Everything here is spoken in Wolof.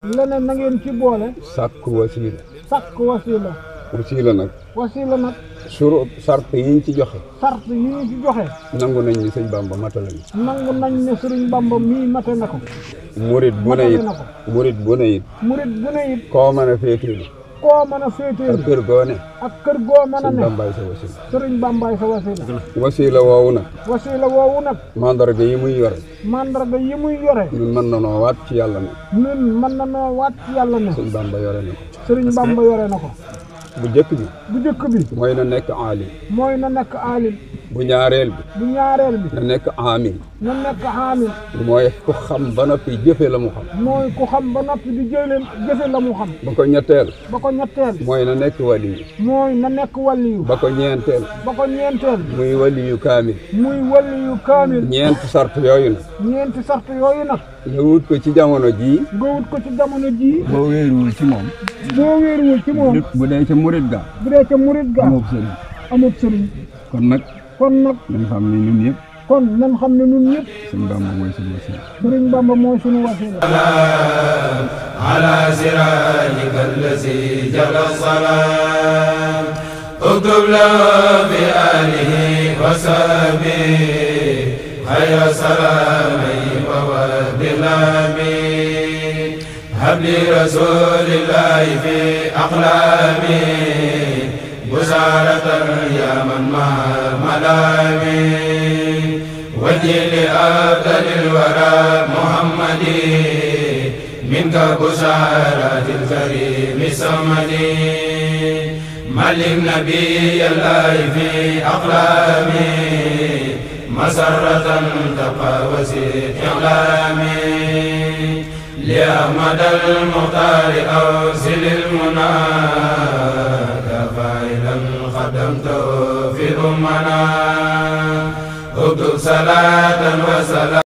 leneen na ngeen ci boole. sàkk wasiila. sàkk wasiila. wasiila nag. wasiila nag. sart yi ñu ci joxe. sart yi ñu ci joxe. nangu nañ ni sëñ Bamba matale na. nangu nañ ne sëriñ Bamba mii mate na ko. murit bu ne it murit bu ne it. murit bu ne it. koo mën a féeteelu. koo mën a féeteelu. ak kër goo ne. ak kër goo mën a ne. sëñ Bambaay sa wasiila. sëriñ Bambaay sa wasiila. wasiila woowu nag. wasiila woowu nag. mandarga yi muy yore. mandarga yi muy yore. ñun mën na noo waat ci yàlla ne. ñun mën na noo waat ci yàlla ne. sëñ Bamba yore na ko. sëriñ Bamba yore na ko. bu njëkk bi. bu njëkk bi. mooy na nekk aalim. mooy na nekk aalim. bu ñaareel bi. bu ñaareel bi. na nekk aamil. na nekk aamil. mooy ku xam ba noppi jëfe la mu xam. mooy ku xam ba noppi di jëfe la mu xam. ba ko ñetteel. ba ko ñetteel. mooy na nekk waliyu. mooy na nekk waliyu. ba ko ñeenteel. ba ko ñeenteel. muy waliyu kaamil. muy waliyu kaamil. ñeenti sart yooyu nag. ñeenti sart yooyu nag. nga wut ko ci jamono jii. nga wut ko ci jamono jii. boo wéeruwul ci moom. boo wéeruwul ci moom. bu dee ca murit ga. bu dee ca murit ga. amub sëriñ. amub sëriñ. kon nag. kon nag. nañ xam ne ñun ñëpp. kon nañ xam ne ñun ñëpp. sëñ Bamba mooy suñu wasiila. sëriñ Bamba mooy suñu wasiila. ala sirajika allazi jalla salam uktub lahu bi alihi wa sahbihi khayra salami wa bilami habli rasulillahi fi aqlami busaratan ya man ma malami wajhi li afdalil wara muhammadi minka busaratil karimi samadi malik nabiyallahi fi aqlami مسرة تبقى وسيع إعلامي لأحمد المختار أوصل المنى كفائلا خدمته في الأمنا اكتب صلاة وسلام